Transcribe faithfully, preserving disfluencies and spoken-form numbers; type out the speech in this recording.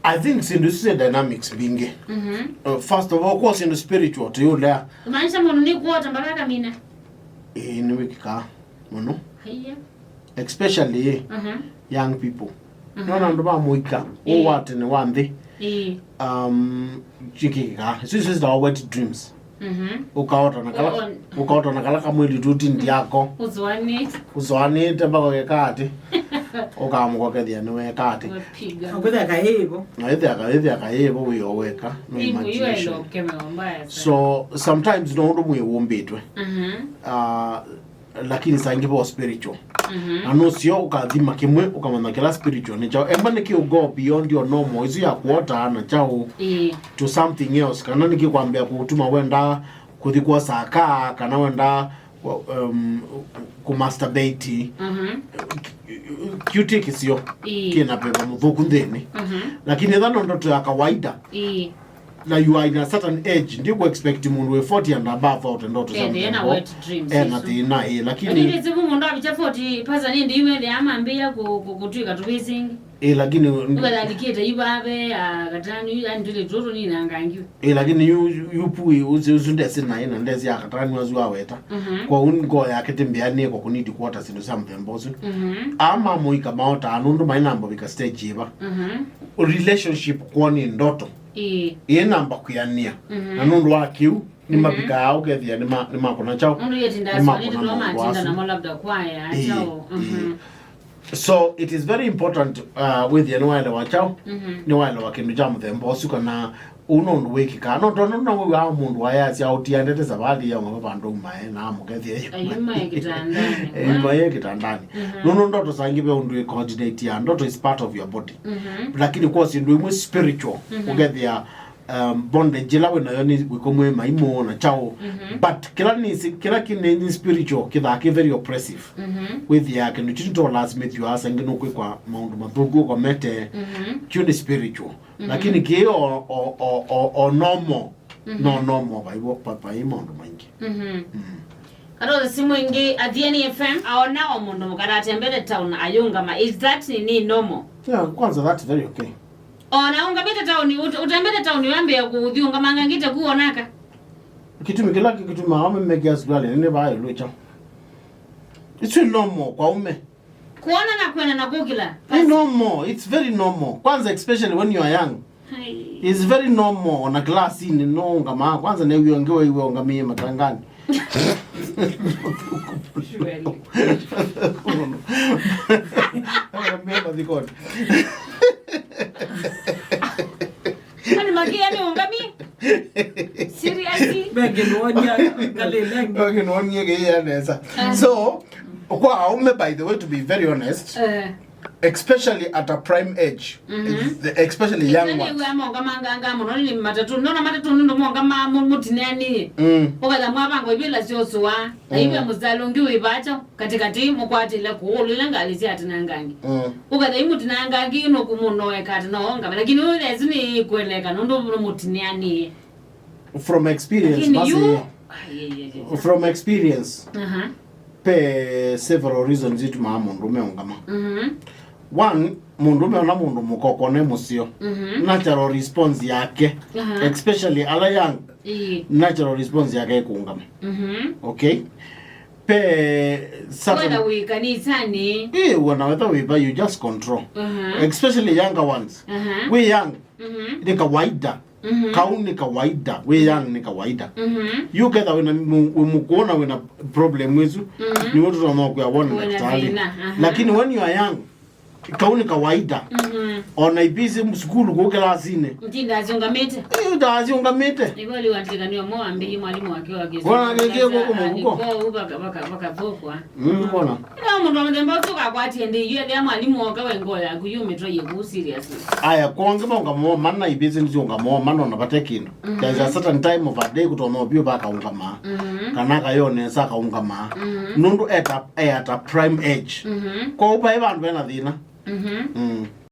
I think syĩndũ isu syĩ dynamics mbingĩ. Mhm. Uh, first of all, kwa syĩndũ spiritual, tũyũlea. Kumaanisha mũndũ nĩ kuota mpaka akamina. Ĩĩ, nĩ wĩkĩkaa mũno. Haiya. Especially Mhm. young people. Mhm. Nona andũ ma mũika, Ĩĩ. ũũ wa tene wa nthĩ. Ĩĩ. Um, kĩkĩkaa. Isu isu citawa wet dreams. Mhm. Ũkaota na kala, Oh, oh. ũkaota na kala kamwĩli tu tindi yako. Ũzoanĩte. Ũzoanĩte mpaka ũkeka atĩ. Ũkamũkokethia nĩweka atĩ. Wapiga. Ũkwĩthĩa kaĩvo. Na ĩthĩa ka, ĩthĩa kaĩvo wĩ o weka. No Hii imagine. Mwiyo ilo ukemewa mbaya sana. So, sometimes no ũndũ mwĩ wũmbĩtwe. Mhm. Ah, lakini saa ingĩ vo spiritual. Mhm. Na nũseo ũkathima kĩmwe, ũkamanya kĩla spiritual nĩ kyaũ. Emba nĩkĩ ũgo beyond your normal, isu ya kuota na kyaũ Ĩĩ. to something else. Kana nĩkĩ kwambĩa kũtuma wenda kũthi kwosa kaa, kana wenda um, kũmasturbate. Mhm. Kiuti kĩsio Ĩĩ. kĩna veva mũthũku nthĩnĩ. Mhm. Lakini ethwa no ndoto ya kawaida. Ĩĩ. Na you are in a certain age, ndiku expect mũndũ wĩ forty and above aote ndoto sya Ende ena mũthemba wet dreams ena isu. Thĩna ĩ, lakini Lakini sivu mũndũ avicha forty pasa nĩ ndiwe the ama mbia ku- ku- kutwika tuvisingi. Ĩ, lakini Ukathandikite ivave ya katanu yani tuli tutu ni nangangiu. Ĩ, lakini yu yu pui usi usu ndesi na ina ndesi ya katanu asu aweta. Mhm. Kwa un go ya kete mbia ni kwa kunidi kuota sindu sya mũthemba usu. Mhm. Ama mũika maota nundu mai namba vika stage iva. Mhm. Relationship kwoni ndoto. Ĩĩ. Ĩĩ namba kwĩanĩa. Mhm. Na nũndũ wa kĩu, nĩ Mhm. mavikaa ũkethĩa nĩ ma- nĩ makũna kyaũ. Nũndũ yetinda Nĩ makũna aswanĩte no maũndũ matinda asu. Namo labda kwaya Ĩĩ, kyaũ. Mhm. Ĩĩ. So it is very important uh, wĩthĩe nĩwaelewa kyaũ. Mhm. Nĩwaelewa kĩndũ kya mũthemba ũsu kana ũu nũndũ wĩkĩkaa. No tondũ no wĩwaa mũndũ ayasya ũtiandete savalĩ ya ng'ombe vandũ umae na amũkethĩa Ayumae kĩtandanĩ. Ayumae kĩtandanĩ. Mhm. Nũndũ ndoto saa ingĩ ve ũndũ ĩ coordinate ya ndoto is part of your body. Mhm. Lakini kwa syĩndũ imwe spiritual, Mhm. ũkethĩa um, bondage ĩla wĩ nayo nĩ wĩkomwe maimũ na kyaũ. Mhm. But kĩla nĩ kĩla kĩ nĩ nĩ spiritual kĩthaa kĩ very oppressive. Mhm. Wĩthĩa kĩndũ kyu nĩtolasimĩthw'a saa ingĩ nũkwĩkwa maũndũ mathũku ũkomete. Mhm. Kyu nĩ spiritual. Mhm. Lakini kĩ o, o, o, o, o normal. Mhm. No normal vai vo- va- vai maũndũ maingĩ. Mhm. Mm. Katose simu ĩngĩ, Athiani F M, aona o mũndũ mũka atembete town ayũngama. Is that nini normal? Yeah, kwanza that's very okay. Ona ũngamĩte town, ũt- ũtembete town wambĩa kũthiũngamangangĩte kuonaka. Kĩtumi kĩla kĩtumaa aũme mekĩa suruali nene vaa ĩũlũ kyaũ? It's normal kwa aũme. Kuona na kwenda na kũkĩla. It's normal. It's very normal. Kwanza especially when you are young. Hai. It's very normal ona class-inĩ no ũngamaa. Kwanza nĩ wĩonge waiwe ũngamĩe matangani. Surely. Ũngamĩe mathikoni. Ani makia ni ũngamĩe? Seriously? Begi nuonia ngalile. Okay, nuonie kĩya nesa. Ah. So, kwa aũme, by the way, to be very honest, Eh. especially at a prime age, Mhm. the- especially young Nĩ ones. Wĩa monga manganga mũno nĩ matatũ. Nona matatũ nĩ monga ma mu- mũtinani. Mm. Ũkatha mwavanga ivila syosũa. Na Mm. Iwe mũsalo ngi wĩ vacho katikati mũkwatile kuulu ile ngali sya tinangangi. Mm. Ũkatha imũtinangangi no kumunoeka ati no onga. Lakini wewe lazima ni kueleka nundu mũtinani. From experience, Lakini basi, yu- Ai, ai, ai, ai. From experience, Aha. Pe several reasons itumaa mũndũ ũme ũngama. Mhm. One, mũndũ ũme ona mũndũ mũka ũkona e mũseo. Mhm. Natural response yake, Aha. Especially ala young, Ĩĩ. Natural response yake ĩkũngama. Mhm. Okay? Pe certain Whether wĩ kanisani. Ĩĩ, wona whether wĩ va, you just control. Aha. Especially younger ones. Aha. Wĩ young, Mhm. Nĩ kawaida. Mhm. Kau nĩ kawaida, wĩ young nĩ kawaida. Mhm. Yu ketha wĩna mu- wĩ mũkũũ na wĩna problem ĩsu, Mhm. Nĩwe tũtonya kwĩa wone Wĩna ndakĩtalĩ. Thĩna, aha. Lakini when you are young, kau nĩ kawaida. Mhm. Ona ipisi sukulu kũu kĩlasinĩ. Ntinda asyũngamĩte. Eh, ndaasyũngamĩte. Ĩvo liwandĩkanio mo ambĩie mwalimu wake wa Kĩswahili. Wona kĩkĩe kũkũ mũvuko. Akĩkoo vaka- vaka- vakathũkwa. Mm, mbona? Ĩla mũndũ wa mũthemba ũsu ũkakwatie ndĩ yu ethĩa mwalimu oka we ngoo yaku yũmĩtwaie kũu seriously. Aya, kwongĩ maũngamo mana, ivĩsĩ nĩsyũngamo mana ona vate kĩndũ. Mhm. There is a certain time of a day kũtonya ũvyũ vakaũngama. Mhm. Kana akayonesa akaũngama. Mhm. Nũndũ eta e at a prime age. Mhm. Kwoou vai vandũ vena thĩna. Mhm. Mm.